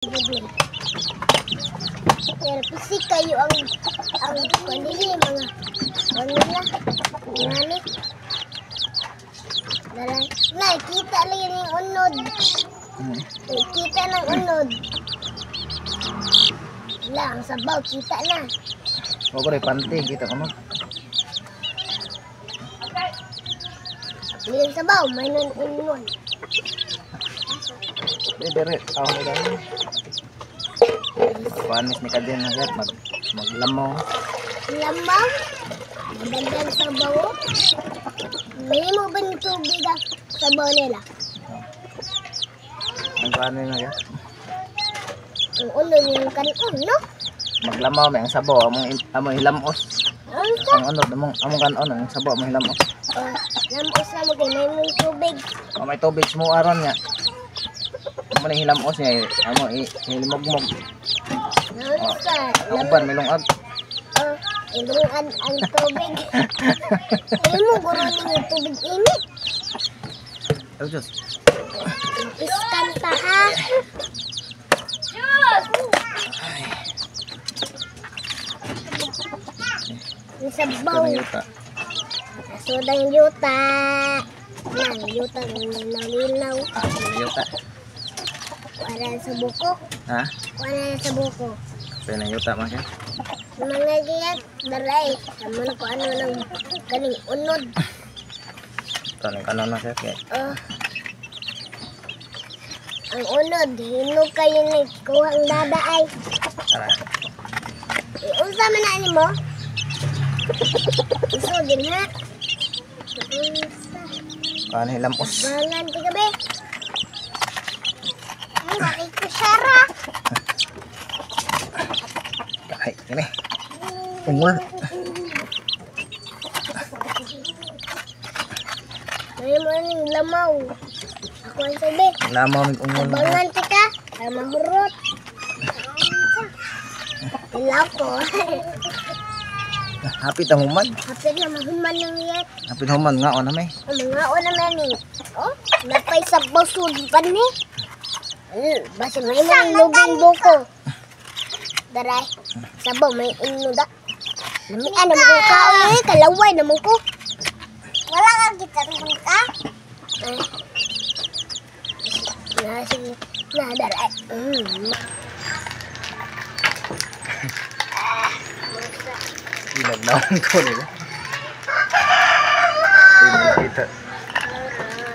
Pero pisik kayo ang kanili mga kanila ngani. Daray. Nakita lang yun yung unod. Kita ng unod. Wala, ang sabaw, kita na. Huwag ko rin panty, kita ko mo. Yung sabaw, may nun unod. Bere, ako na gano'n. Panis ni Kadin na sir, maglamaw. Lamaw? Magandang sabaw. May mo ba ng tubig ang sabaw nila? Ang paano na yan? Ang unod yung kanon, no? Maglamaw, may ang sabaw, among hilamos. Ang Ang unod, among kanon, ang sabaw, among hilamos. Oh, lamos na mo kay may mong tubig. Oh, may tubig mo aron nga. Amo na hilamos niya, amo hilimogmog. Unsa? Ang uban may lungag. Oh, ilungan ang tubig. Imo guro ning tubig init. Oh, Diyos. Iskan ta ha. Diyos! Ang sabaw. Yuta. Sudang yuta. Nang yuta nalilaw. Ah, yuta. Wala sa buko. Ha? Wala sa buko. Pwede ng yuta man siya. Mga giyat, daray. Naman ko ano ng kaning unod. Ito ng kanon na siya. Kaya, Oh. Ang unod, hinog kayo na kuha ang dada ay. Tara. Unsa man na mo? Uso din ha? Unsa? Paano hilamos? Bangan ti gabi. Ay, makikusyara. Ay, kini. Ungol. May mo ning lamaw. Ako ang sabi. Lamaw ng ungol. Bangan ti ka. Para mahurot. Ilaw ko. Hapit ang human. Hapit na mahuman ng iyat. Hapit human nga o na may. Ang mga o naman ni. Oh, napay sa basud pa ni. Basta may mga lubing buko. Daray, sabaw may inuda. Lamian naman ko kaon eh, kalaway naman ko. Wala ka kita ka? Na, sige. Na, daray. Inagnawan ko nila. Kita.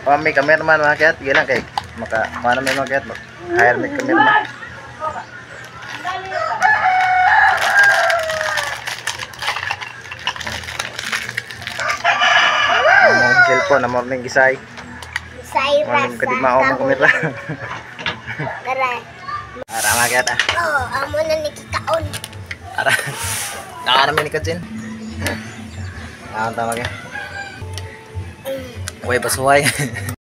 Oh, may cameraman mga kayat. Gilang kay maka paano may mga kayat? Hire may cameraman. Among cellphone, among ning gisay. Gisay Morning kadimao mo kamera. Daray. Ara mga kayat ah. Oh, amo na ni kikaon. Ara. Nakakarami ni Katsin. Tama kaya. Uy, pasuway.